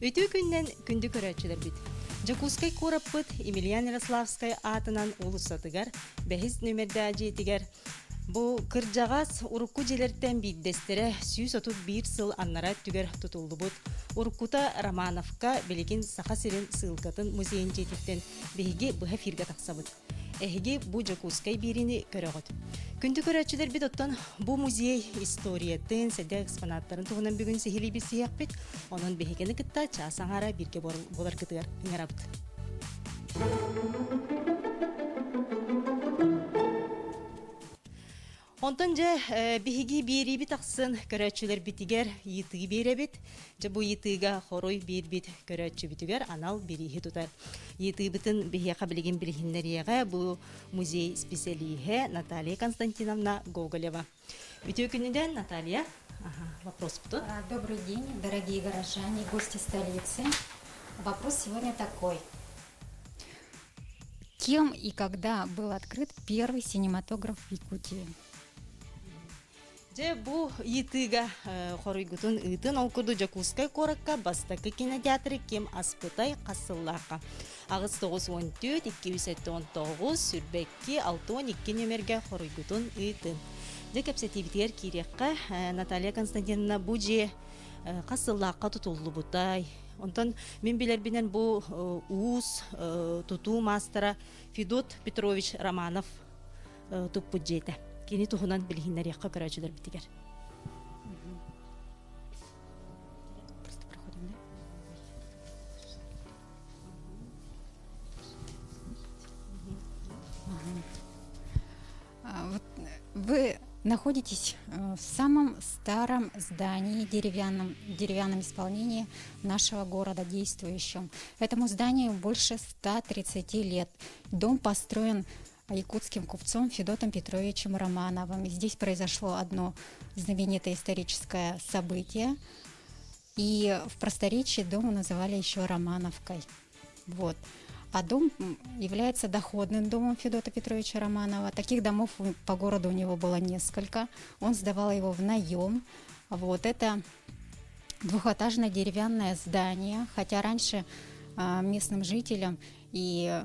Үтүө күнүнэн күндү көрөөччүлэрбит! Дьокуускай куораппыт Емельян Ярославскай аатынан уулуссатыгар бэһис нүөмэрдээх дьиэтигэр бу кырдьаҕас урукку дьиэлэртэн биирдэстэрэ 131 сыл аннараа өттүгэр тутуллубут уруккута Романовка билигин Саха сирин сыылкатын музейын дьиэтиттэн биһиги быһа эфиргэ тахсабыт. Эһиги бу Дьокуускай биэриини көрөҕүт. Күндү көрөөччүлэрбит оттон бу музей историятын, сэдэх экспонаттарын туһунан бүгүн сиһилии билсиһиэхпит. Онон биһигини кытта чаас аҥаара бииргэ буоларгытыгар ыҥырабыт. Онтон дьэ биһиги биэриибит ахсын көрөөччүлэрбитигэр ыйытыы биэрэбит. Дьэ бу ыйытыыга хоруй биэрбит көрөөччүбүтүгэр анал бирииһи тутар. Ыйытыыбытын биһиэхэ билигин билиһиннэриэҕэ бу музей исписэлииһэ Наталья Константиновна Гоголева. Үтүө күнүнэн, Наталья. Ага, вопрос тут. Добрый день, дорогие горожане, гости столицы. Вопрос сегодня такой. Кем и когда был открыт первый синематограф в Якутии? Дьэ бу ыйытыыга хоруйгутун ыытын ол курдук Дьокуускай куоракка бастакы кинотеатры ким аспытай хас сыллаахха 8 94 279 сүүрбэкки 62 нүөмэргэ хоруйгутун ыытын. Дьэ кэпсэтиибитигэр киириэххэ Наталья Константиновна бу дьиэ хас сыллаахха тутуллубутай Онтон мин билэрбинэн бу уус тутуу маастара Федот Петрович Романов туппут дьиэтэ. Кини туһунан билиһиннэриэххэ көрөөччүлэрбитигэр. Просто проходим, да? Вот вы находитесь в самом старом здании деревянном, деревянном исполнении нашего города действующем. Этому зданию больше 130 лет. Дом построен якутским купцом Федотом Петровичем Романовым. Здесь произошло одно знаменитое историческое событие. И в просторечии дом называли еще Романовкой. Вот. А дом является доходным домом Федота Петровича Романова. Таких домов по городу у него было несколько. Он сдавал его в наем. Вот это двухэтажное деревянное здание, хотя раньше местным жителям и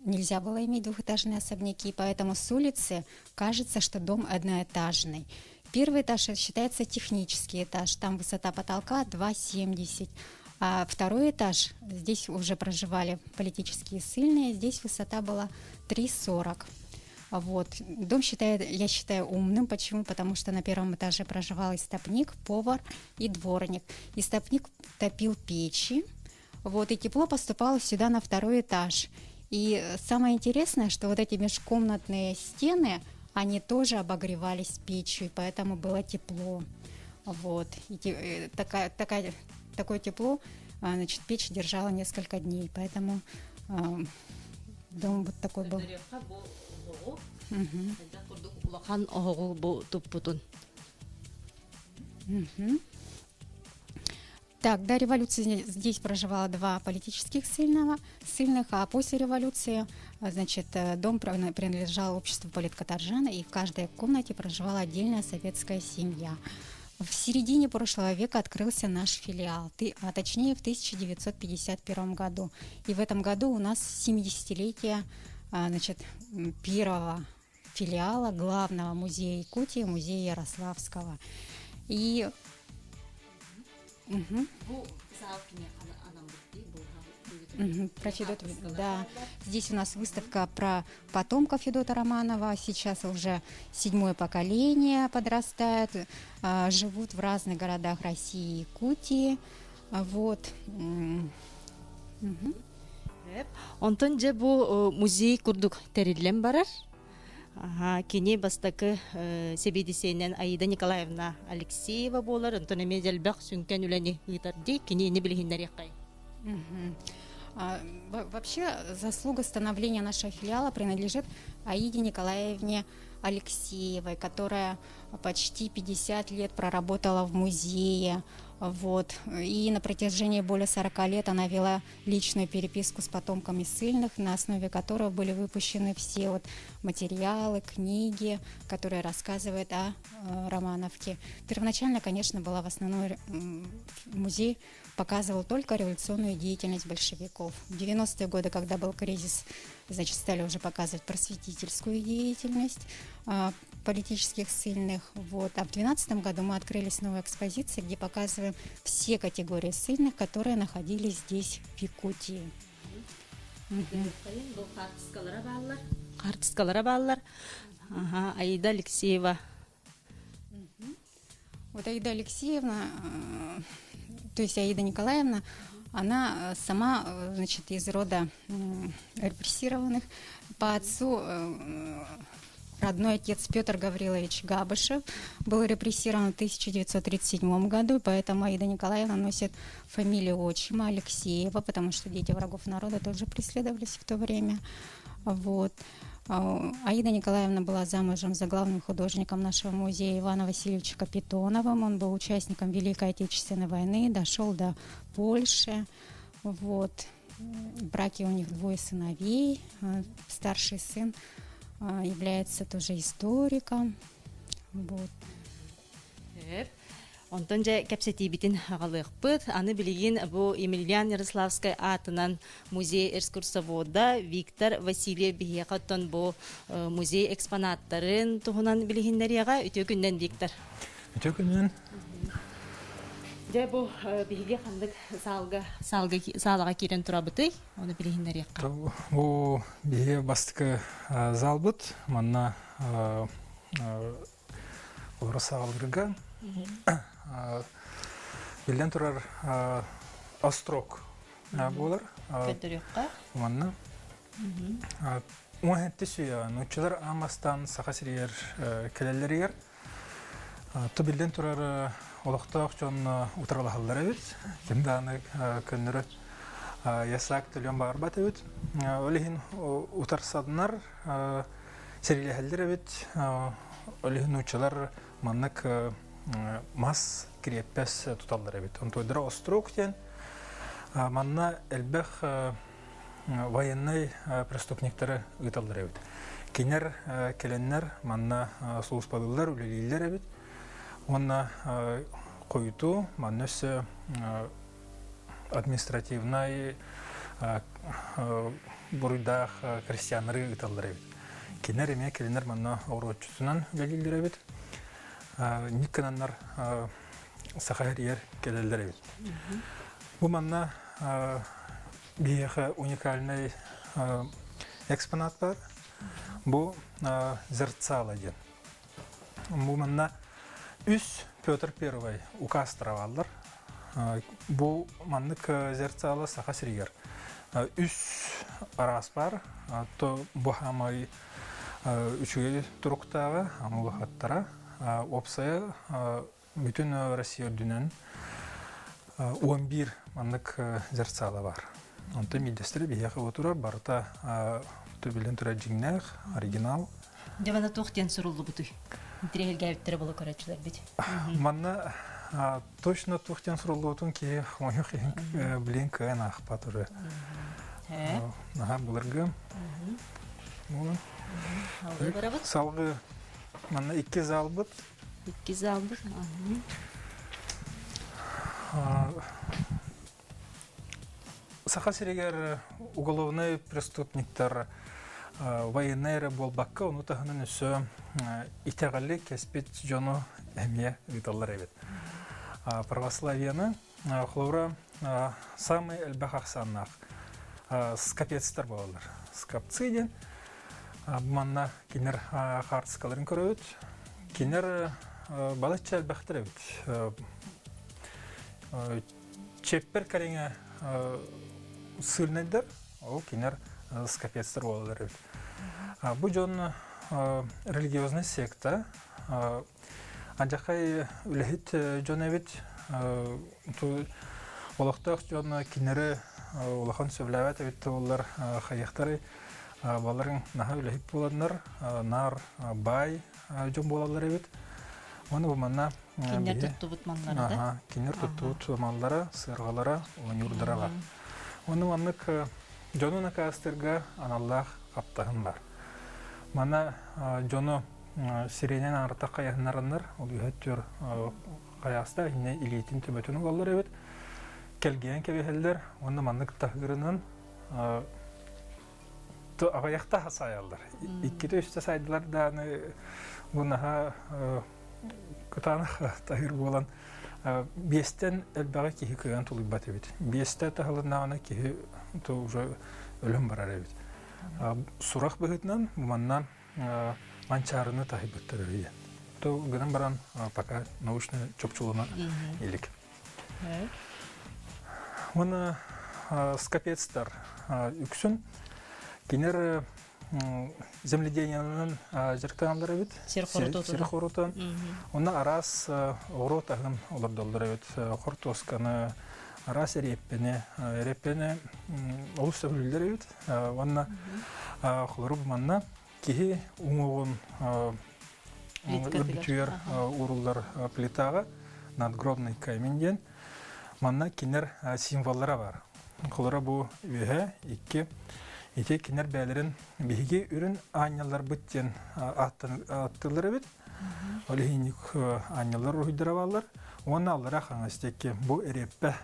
нельзя было иметь двухэтажные особняки, поэтому с улицы кажется, что дом одноэтажный. Первый этаж считается технический этаж, там высота потолка 2,70. А второй этаж, здесь уже проживали политические ссыльные, здесь высота была 3,40. Вот. Дом считает, я считаю умным. Почему? Потому что на первом этаже проживал истопник, повар и дворник. Истопник топил печи, вот, и тепло поступало сюда на второй этаж. И самое интересное, что вот эти межкомнатные стены, они тоже обогревались печью, и поэтому было тепло. Вот. И такое тепло, значит, печь держала несколько дней, поэтому дом вот такой был. Улахан оһоҕу бу туппутун. Так, до революции здесь проживало два политических ссыльных, а после революции, значит, дом принадлежал обществу политкаторжан, и в каждой комнате проживала отдельная советская семья. В середине прошлого века открылся наш филиал, а точнее в 1951 году. И в этом году у нас 70-летие значит, первого филиала главного музея Якутии, музея Ярославского. И Угу. Про Федота, да. Здесь у нас выставка про потомков Федота Романова. Сейчас уже седьмое поколение подрастает, живут в разных городах России и Якутии. Вот. Угу. Онтон дьэ бу музей курдук тэриллэн барар. Кини бастакы сэбиэдиссэйинэн Аида Николаевна Алексеева буолар. Онтон эмиэ элбэх сүҥкэн үлэни ыытар дии. Кинини билиһиннэриэххэй. Вообще заслуга становления нашего филиала принадлежит Аиде Николаевне Алексеевой, которая почти 50 лет проработала в музее. Вот. И на протяжении более 40 лет она вела личную переписку с потомками ссыльных, на основе которого были выпущены все вот материалы, книги, которые рассказывают о Романовке. Первоначально, конечно, была в основном музей показывал только революционную деятельность большевиков. В 90-е годы, когда был кризис, значит, стали уже показывать просветительскую деятельность политических ссыльных. Вот. А в 2012 году мы открылись новой экспозицией, где показываем все категории ссыльных, которые находились здесь, в Якутии. Хаартыскалара бааллар. Ага, Аида Алексеева. Вот Аида Алексеевна, то есть Аида Николаевна, она сама, значит, из рода репрессированных. По отцу родной отец Петр Гаврилович Габышев был репрессирован в 1937 году, поэтому Аида Николаевна носит фамилию отчима Алексеева, потому что дети врагов народа тоже преследовались в то время. Вот. Аида Николаевна была замужем за главным художником нашего музея Ивана Васильевича Капитоновым. Он был участником Великой Отечественной войны, дошел до Польши. Вот. В браке у них двое сыновей. Старший сын является тоже историком. Вот. Онтон дьэ кэпсэтиибитин аҕалыахпыт. Аны билигин бу Емельян Ярославскай аатынан музей экскурсовода Виктор Васильев биһиэхэ оттон бу музей экспонаттарын туһунан билиһиннэриэҕэ. Үтүө күнүнэн, Виктор. Үтүө күнүнэн. Дьэ бу биһиги ханнык саалга саалга саалаҕа киирэн турабытый? Ону билиһиннэриэххэ. Бу биһиги бастакы залбыт. Манна олоро саҕалыырга биллэн турар острог буолар. Көтөрүөххэ. Манна уон сүйэ нууччалар аан бастаан Саха сиригэр кэлэллэригэр то биллэн турар олохтоох дьон утарылаһаллар эбит. Ким даҕаны көннөрү ясак төлүөн баҕарбат эбит. Ол иһин утарсаннар сэриилэһэллэр эбит. Ол иһин нууччалар маннык мас кириэппэс туталлар эбит. Онтуойдара острог диэн манна элбэх военнай преступниктары ыыталлар эбит. Кинилэр кэлэннэр манна сулууспалыыллар, үлэлииллэр эбит. Уонна хойутуу манна өссө административнай буруйдаах крестьяннары ыыталлар эбит. Кинилэр эмиэ кэлиннэр манна оҕуруотчутунан үлэлииллэр эбит. Ник гынаннар саха сиригэр кэлэллэр эбит. Бу манна биһиэхэ уникальнай экспонат бар. Бу зерцало диэн. Бу манна үс Петр Первый указ баллар. Бу маннык зерцало Саха сиригэр үс араас бар. То бу хаамай үчүгэй туруктааҕы амулахаттара уопсайа бүтүн Россия үрдүнэн 11 маннык зерцало бар. Онтон мидэстери биһиэхэ отурар барыта төбүлэн турар дьиҥнээх оригинал. Дьэ мана туох диэн суруллубутуй? Интириэһиргээбиттэрэ була көрөөччүлэрбит. Манна точно туох диэн суруллубутун киһи хомойуох иһин билин кыайан аахпат уже. Наһаа былыргы. Салгыы манна икки залбыт. Икки залбыт. Саха сиригэр уголовнай преступниктар военнай эрэ буолбакка, ону таһынан өссө итэҕэли кэспит дьону эмиэ ыыталлар эбит. Православиены, холобура, самый элбэх ахсааннаах скопецтар буолаллар. Скопцы диэн манна кинилэр хаартыскаларын көрөбүт. Кинилэр балачча элбэхтэр эбит. Чеппер кэриҥэ сыльнайдар, ол кинилэр скопецтар буолаллар эбит. Бу дьон религиозный секта, Адьахай үлэһит дьон эбит. Олохтоох дьон кинилэри улахан сөбүлээбэт эбит буоллар хайыахтарый баларын наһаа үлэһит буоланнар наар баай дьон буолаллар эбит. Уонна бу манна Кинилэр туттубут маллара да? Кинилэр туттубут маллара, сыарҕалара, оонньуурдара бар. Уонна маннык дьону накаастырга аналлаах хаптаһын бар. Манна дьону сиринэн аарта хайаһыннараннар, ол үһөттүөр хайаста инне илиитин төбөтүн угаллар эбит. Кэлгийэн кэбиһэллэр уонна маннык таһыырынан аҕыйахта саайаллар. Иккитэ-үстэ саайдылар дааны бу наһаа кытаанах таһыыр буолан биэстэн элбэҕи киһи кыайан тулуйбат эбит. Биэстэ таһылыннаҕына киһи то уже өлөн барар эбит. Сурах быһыытынан манна манчаарыны таһыйбыттар үһү. То гынан баран пока научно чопчулана илик. Уонна скопецтар үксүн кинилэр земледениянан дьарыктаналлар эбит. Сир Сир хорутун. Онно араас оҕуруот аһын олордоллор эбит. Хортуосканы, араас эриэппэни. Эриэппэни олус сөбүлүүллэр эбит. Уонна холорук манна киһи уҥуоҕун үрдүтүгэр ууруллар плитаҕа надгробный камень диэн манна кинилэр символлара бар. Холоро бу үөһэ икки ити кинилэр бэйэлэрин биһиги үрүн аанньалларбыт диэн ааттыыллар эбит. Ол иһин аанньаллар уруһуйдара бааллар. Уонна аллара хаҥас диэки бу эриэппэ.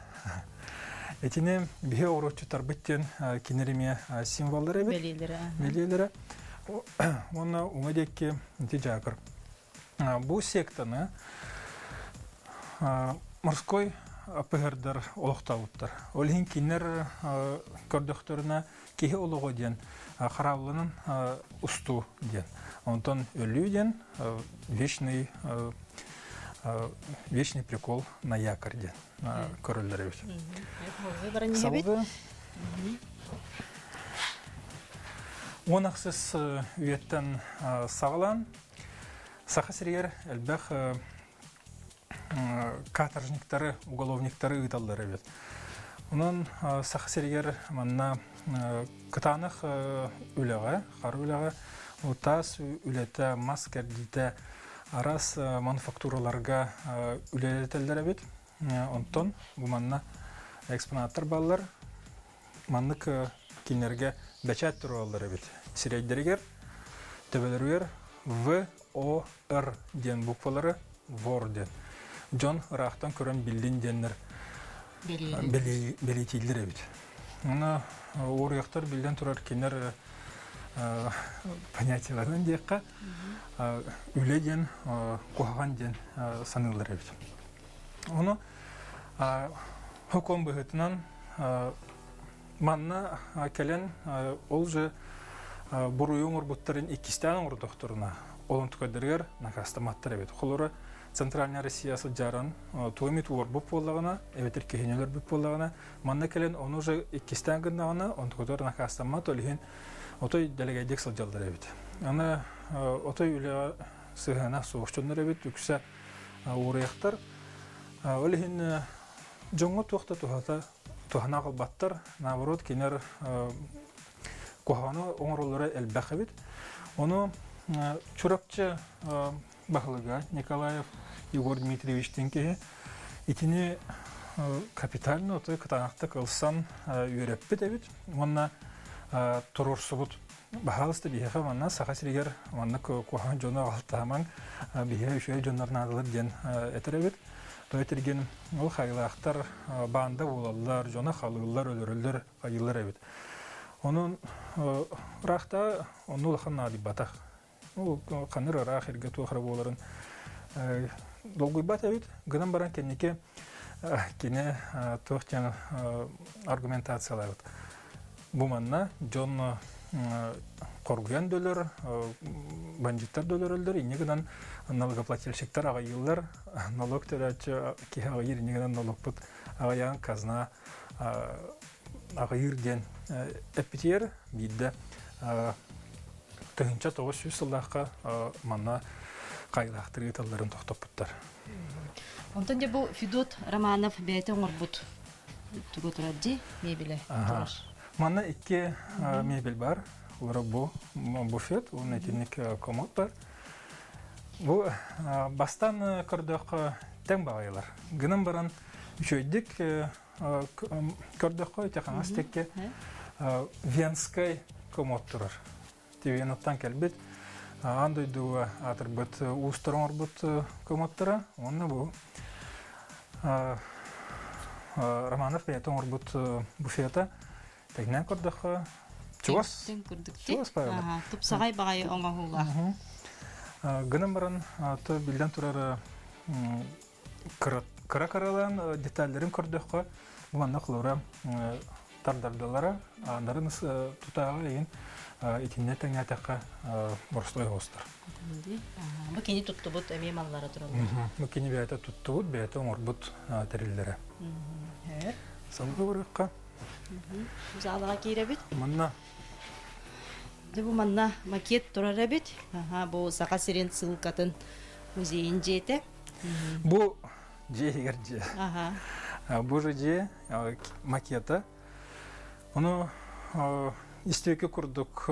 Итини биһи оҕуруотчуттарбыт диэн кинилэр эмиэ символлар эбит. Бэлиэлэрэ. Бэлиэлэрэ. Уонна уҥа диэки ити дьаакыр. Бу сектаны морской АПХРдар олохтообуттар. Ол иһин кинилэр көрдөхтөрүнэ киһи олоҕо диэн хараабылынан устуу диэн. Онтон өлүү диэн вечный вечный прикол на якорь диэн көрөллөр эбит. Салгыы Уон ахсыс үйэттэн саҕалаан Саха сиригэр элбэх каторжниктары, уголовниктары ыыталлар эбит. Онон Саха сиригэр манна кытаанах үлэҕэ, хара үлэҕэ, таас үлэтэ, мас кэрдиитэ араас мануфактураларга үлэлэтэллэр эбит. Онтон бу манна экспонаттар бааллар. Маннык кинилэргэ бэчээт туруораллар эбит. Сирэйдэригэр, төбөлөрүгэр В, О, Р диэн буквалары вор диэн. Дьон ыраахтан көрөн биллин диэннэр бэлиэтииллэр эбит. Уонна уоруйахтар биллэн турар кинилэр понятиеларынан диэххэ, үлэ диэн куһаҕан диэн саныыллар эбит. Ону хокуон быһыытынан манна кэлэн ол же буруйу оҥорбуттарын иккистээн оҥордохторуна ол онтукайдарыгар накаастамматтар эбит. Холоро Центральная Россия сылдьаран туомит уорбут буоллаҕына, эбэтэр киһини өлөрбүт буоллаҕына, манна кэлэн ону уже иккистээн гыннаҕына, онтукатыгар накаастаммат, ол иһин отой дэлэгэйдик сылдьаллар эбит. Аны отой үлэҕэ сыһыана суох дьоннор эбит, үксэ уоруйахтар. Ол иһин дьоҥҥо туох да туһата туһана аҕалбаттар, наоборот кинилэр куһаҕаны оҥороллоро элбэх эбит. Ону Чурапчы баһылыга Николаев Егор Дмитриевич диэн киһи итини капитально отой кытаанахтык ылсан үөрэппит эбит уонна туруорсубут. Баһаалыста биһиэхэ манна Саха сиригэр маннык куһаҕан дьону аҕалтаамаҥ, биһиэхэ үчүгэй дьоннор наадалар диэн этэр эбит. То этиргин ол хайылаахтар баанда буолаллар, дьоно халыыллар, өлөрөллөр, хайыыллар эбит. Онон ыраахта онну улахан наадыйбатах. Ол ханыр ыраах эргэ туох эрэ буоларын долгуйбат эбит. Гынан баран кэнники кини туох диэн аргументациялаабыт. Бу манна дьон хоргуйан да бандьыттар да өлөрөллөр, инньэ гынан налогоплательщиктар аҕыйыыллар, налог төлөөччү киһи аҕыйыыр, инньэ гынан налогпут аҕыйаан казна аҕыйыыр диэн эппитигэр биирдэ 1900 сыллаахха манна хайылаахтар ыыталларын тохтоппуттар. Онтон дьэ бу Федот Романов бэйэтэ оҥорбут тугу турар дии мебеле турар. Манна икки мебель бар. Олора бу буфет, уонна итинник комод бар. Бу бастаан көрдөххө тэҥ баҕайылар. Гынан баран үчүгэйдик көрдөххө ити хаҥас текке Венскай комод турар. Венаттан кэлбит аан дойдуга аатырбыт уустар оҥорбут комодтара уонна бу Романов бэйэтэ оҥорбут буфета Тэҥнээн көрдөххө, чугас. Тэҥ курдук. Чугас баҕайы. Тупсаҕай баҕайы оҥоһуулаах. Гынан баран, то биллэн турар кыра кыралаан деталларын көрдөххө, бу манна холобура тардардалара, ааннарын тутааҕа игин итиннэ тэҥнээтэххэ боростуой оҕустар. Бу кини туттубут эмиэ маллара тураллар. Бу кини бэйэтэ туттубут, бэйэтэ оҥорбут тэриллэрэ. Салгыы барыахха. Залаҕа киирэбит. Манна. Дьэ бу манна макет турар эбит. Аха, бу Саха сирин ссылкатын музейын дьиэтэ. Бу дьиэ иһигэр дьиэ. Аха. Бу же дьиэ макета. Ону истиэки курдук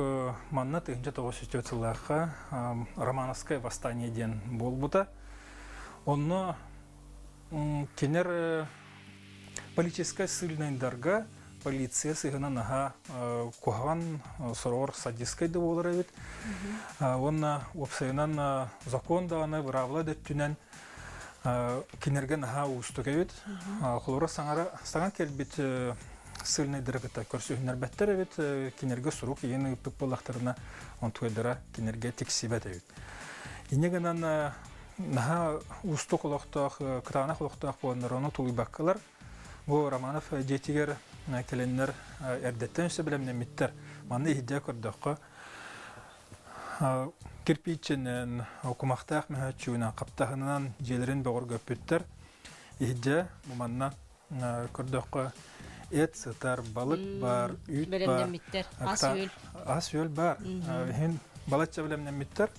манна 1904 сыллаахха Романовское восстание диэн буолбута. Онно кинер политическай сыльнайдарга полиция сыһына наһаа куһаҕан сороҕор садистскай да буолар эбит. Уонна уопсайынан закон даҕаны быраабыла да өттүнэн кинилэргэ наһаа уустук эбит. Холобура саҥара саҥа кэлбит сыльнайдары кытта көрсүһүннэрбэттэр эбит. Кинилэргэ сурук иһин ыыппыт буоллахтарына онтуойдара кинилэргэ тиксибэт эбит. Инньэ гынан наһаа уустук олохтоох, кытаанах олохтоох буоланнар ону тулуйбаккалар бу Романов дьиэтигэр кэлэннэр эрдэттэн өссө бэлэмнэммиттэр. Манна иһирдьэ көрдөххө кирпииччэнэн, кумахтаах мөһөөччүгүнэн, хаптаһынынан дьиэлэрин бөҕөргөппүттэр. Иһирдьэ бу манна көрдөххө эт сытар, балык бар, үүт бар. Бэлэмнэммиттэр. Ас-үөл. Ас-үөл бар. Иһин балачча бэлэмнэммиттэр.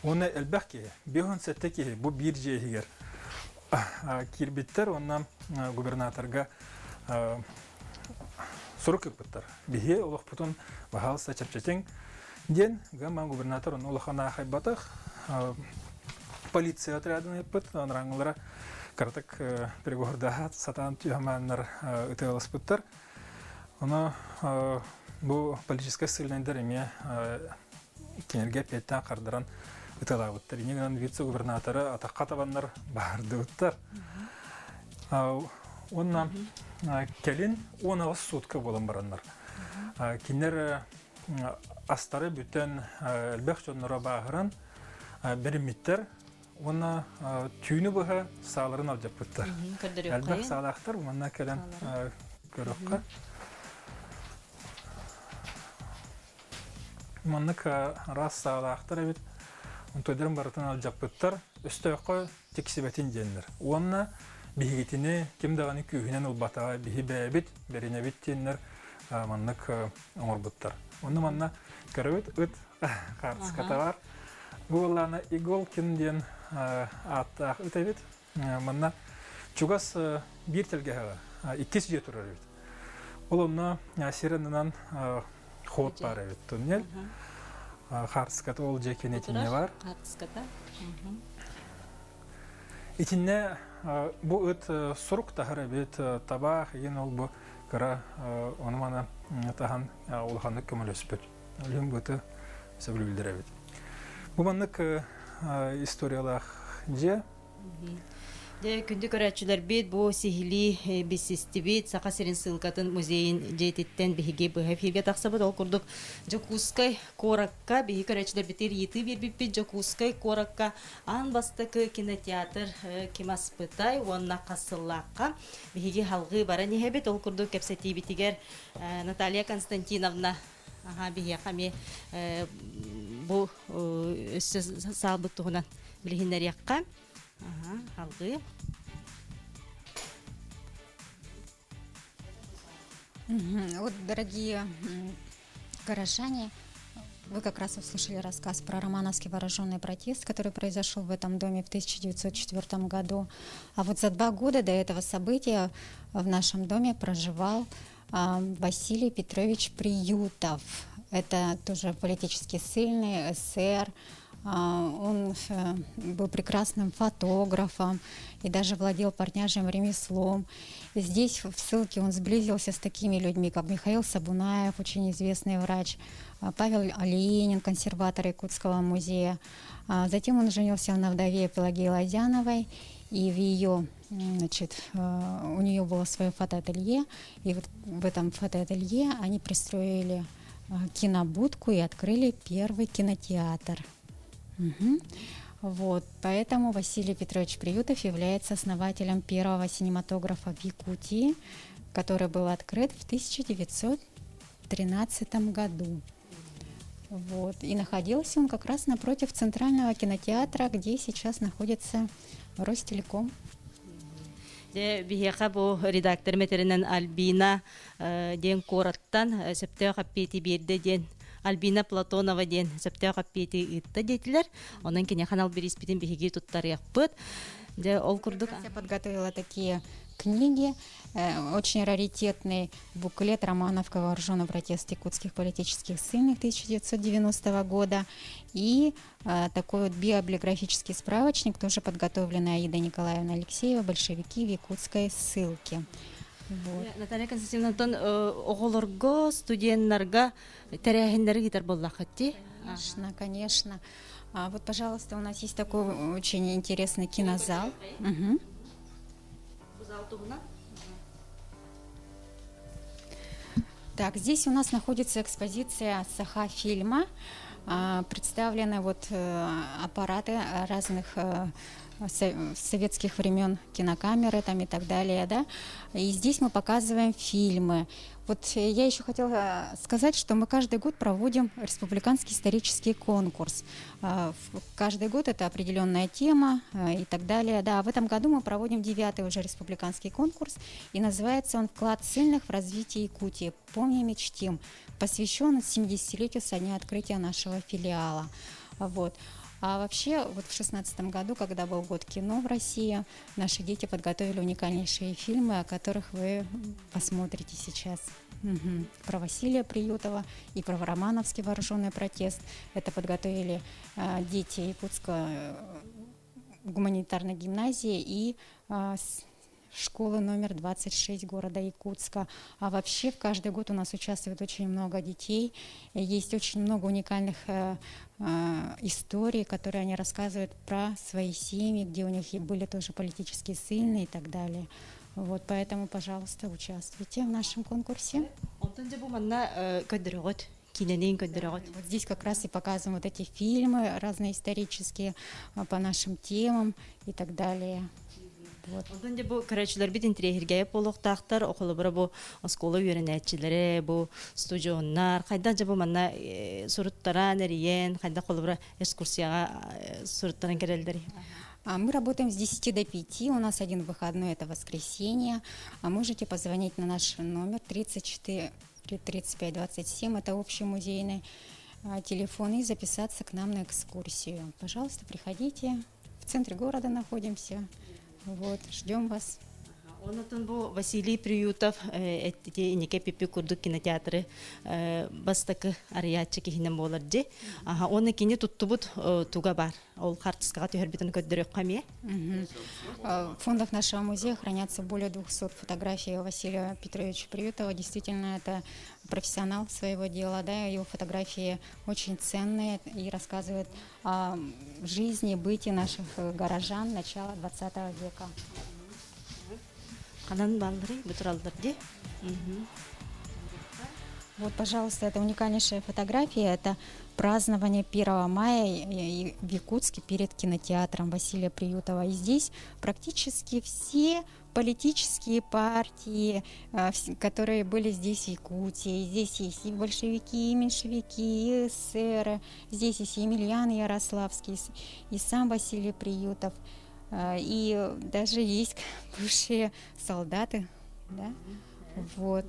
Уонна элбэх киһи, 57 киһи бу биир дьиэ иһигэр киирбиттэр уонна губернаторга сурук ыыппыттар. Биһи олохпутун баһаалыста чэпчэтиҥ диэн гамма губернатор ону улахан аахайбатах полиция отрядын ыыппыт анарааҥҥылара кыратык переговордаһаат сатаан түһэмааннар ытыаласпыттар. Ону бу политическай ссыльнайдар эмиэ кинилэргэ эппиэттээн хардаран ытыалаабыттар. Инньэ гынан вице-губернаторы атахха табаннар баһардыбыттар. Уонна кэлин 18 сутка буолан бараннар. Кинилэр астары бүтэн элбэх дьонноро бааһыран бэриммиттэр уонна түүнү быһа сааларын алдьаппыттар. Элбэх саалаахтар манна кэлэн көрөххө. Маннык араас саалаахтар эбит. Онтойдорун барытын алдьаппыттар. Өстөөххө тиксибэтин диэннэр. Уонна биһигитини ким даҕаны күүһүнэн ылбатаҕа биһи бэйэбит бэринэбит диэннэр маннык оҥорбуттар. Онно манна көрөбүт ыт хаартыската бар. Бу буоллаана Иголкин диэн ааттаах ыт эбит. Манна чугас биир тэлгэһэҕэ иккис дьиэ турар эбит. Ол онно сир аннынан ход баар эбит туннель. Хаартыската ол дьиэ киэнэ итиннэ бар. Хаартыската. Итиннэ бу ыт сурук таһар эбит, табаах игин ол бу кыра ону-маны таһан улаханнык көмөлөспүт. Үлүм быты сөбүлүүллэр эбит. Бу маннык историялаах дьиэ. Дьэ, күндү көрөөччүлэрбит, бу сиһилии билсистибит Саха сирин ссылкатын музейын дьиэтиттэн биһиги быһа эфиргэ тахсабыт. Ол курдук Дьокуускай куоракка биһиги көрөөччүлэрбитигэр ыйытыы биэрбиппит. Дьокуускай куоракка аан бастакы кинотеатр ким аспытай уонна хас сыллаахха биһиги салҕыы баран иһэбит. Ол курдук кэпсэтиибитигэр Наталья Константиновна биһиэхэ эмиэ бу өссө саалбыт туһунан билиһиннэриэххэ. Салгыы. Вот, дорогие горожане, вы как раз услышали рассказ про романовский вооруженный протест, который произошел в этом доме в 1904 году. А вот за 2 года до этого события в нашем доме проживал Василий Петрович Приютов. Это тоже политически ссыльный, эсер, Он был прекрасным фотографом и даже владел портняжным ремеслом. Здесь в ссылке он сблизился с такими людьми, как Михаил Сабунаев, очень известный врач, Павел Оленин, консерватор Якутского музея. Затем он женился на вдове Пелагее Лазяновой, и в ее, значит, у нее было свое фотоателье, и вот в этом фотоателье они пристроили кинобудку и открыли первый кинотеатр. Угу. Вот, поэтому Василий Петрович Приютов является основателем первого синематографа в Якутии, который был открыт в 1913 году. Вот. И находился он как раз напротив Центрального кинотеатра, где сейчас находится Ростелеком. Дьэ, биһиэхэ бу редактор этэринэн Альбина диэн куораттан сөптөөх эппиэти биэрдэ диэн Альбина Платонова диэн сөптөөх эппиэти ыытта диэтилэр. Онон киниэхэ анал бирииспитин биһиги туттарыахпыт. Дьэ, ол курдук... Я подготовила такие книги, очень раритетный буклет Романовка вооруженный протест якутских политических ссыльных 1990 года и такой вот биобиографический справочник, тоже подготовленный Аидой Николаевной Алексеева «Большевики в якутской ссылке». Вот. Наталья Константиновна, оҕолорго, студеннарга тэрээһиннэри ыытар буоллаххыт дии? Конечно, конечно. А вот, пожалуйста, у нас есть такой очень интересный кинозал. Угу. Так, здесь у нас находится экспозиция Саха-фильма. Представлены вот аппараты разных советских времен, кинокамеры там и так далее, да. И здесь мы показываем фильмы. Вот я еще хотела сказать, что мы каждый год проводим республиканский исторический конкурс. Каждый год это определенная тема и так далее. Да, в этом году мы проводим 9-й уже республиканский конкурс, и называется он «Вклад ссыльных в развитие Якутии. Помним и чтим». Посвящен 70-летию со дня открытия нашего филиала. Вот. А вообще, вот в 16-м году, когда был год кино в России, наши дети подготовили уникальнейшие фильмы, о которых вы посмотрите сейчас. Угу. Про Василия Приютова и про Романовский вооруженный протест. Это подготовили дети Якутской гуманитарной гимназии и школы номер 26 города Якутска. А вообще в каждый год у нас участвует очень много детей. Есть очень много уникальных историй, которые они рассказывают про свои семьи, где у них были тоже политические ссыльные и так далее. Вот, поэтому, пожалуйста, участвуйте в нашем конкурсе. Вот здесь как раз и показываем вот эти фильмы разные исторические по нашим темам и так далее. Вот. Онтон дьэ бу көрөөччүлэрбит интэриэһиргээбит буолуохтаахтар, холобура бу оскуола үөрэнээччилэрэ, бу студеннар, хайдах дьэ бу манна суруттаран эрийэн, хайдах холобура экскурсияҕа суруттаран кэлэллэрий? Мы работаем с 10 до 5, у нас один выходной, это воскресенье. А можете позвонить на наш номер 34 35 27, это общий музейный телефон, и записаться к нам на экскурсию. Пожалуйста, приходите, в центре города находимся. Вот, ждем вас. Онтон бу Василий Приютов ити инники эппиппит курдук кинотеатры бастакы арыйааччы киһинэн буолар дии. Аха, оны кини туттубут туга баар. Ол хаартыскаҕа түһэрбитин көрдөрүөххэ эмиэ. В фондах нашего музея хранятся более 200 фотографий Василия Петровича Приютова. Действительно, это профессионал своего дела, да, его фотографии очень ценные и рассказывают о жизни, быте наших горожан начала 20 века. Ханан баалларый бу тураллар дии. Вот, пожалуйста, это уникальнейшая фотография. Это празднование 1 мая в Якутске перед кинотеатром Василия Приютова. И здесь практически все политические партии, которые были здесь в Якутии. Здесь есть и большевики, и меньшевики, и эсеры. Здесь есть и Емельян Ярославский, и сам Василий Приютов. И даже есть бывшие солдаты. Да? Вот.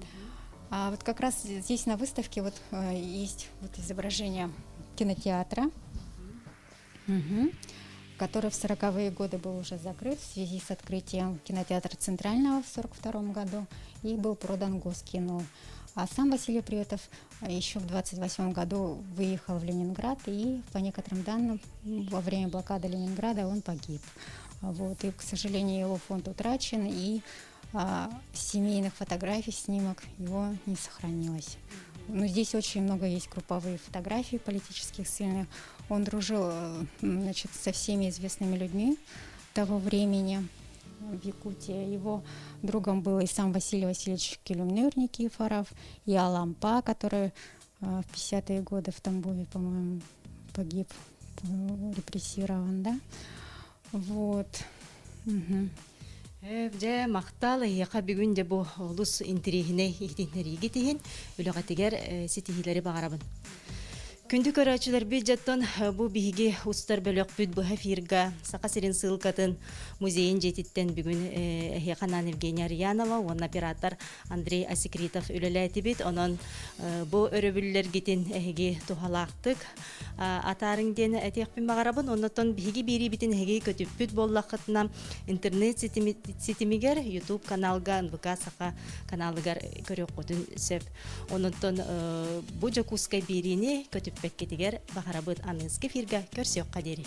А вот как раз здесь на выставке вот есть вот изображение кинотеатра, который в 40-е годы был уже закрыт в связи с открытием кинотеатра Центрального в 42-м году и был продан Госкино. А сам Василий Приютов еще в 28 году выехал в Ленинград, и, по некоторым данным, во время блокады Ленинграда он погиб. Вот, и, к сожалению, его фонд утрачен, и семейных фотографий, снимок его не сохранилось. Но здесь очень много есть групповые фотографии политических ссыльных. Он дружил значит, со всеми известными людьми того времени в Якутии. Его другом был и сам Василий Васильевич Күлүмнүүр Никифоров, и Алампа, который в 50-е годы в Тамбове, по-моему, погиб, репрессирован, да. Вот. Угу. Дьэ, махтал эһиэхэ бүгүн дьэ бу олус интэриэһинэй иһитиннэриигит иһин үлэҕитигэр ситиһиилэри баҕарабын. Күндү көрөөччүлэрбит дьоттон бу биһиги устар бөлөхпүт быһа эфирга Саха сирин ссылкатын музейын дьиэтиттэн бүгүн эһиэхэ анаан Евгения Арьянова уонна оператор Андрей Асекритов үлэлээтибит. Онон бу өрөбүллэргитин эһиги туһалаахтык атаарыҥ диэн этиэхпин баҕарабын. Оннотон биһиги биэриибитин эһиги көтүппүт буоллаххытына интернет ситимигэр YouTube каналга НВК Саха каналыгар көрүөххүтүн сөп. Ононтон бу Дьокуускай биэриини көтүппэккитигэр баҕарабыт аныгыскы эфиргэ көрсүөххэ диэри.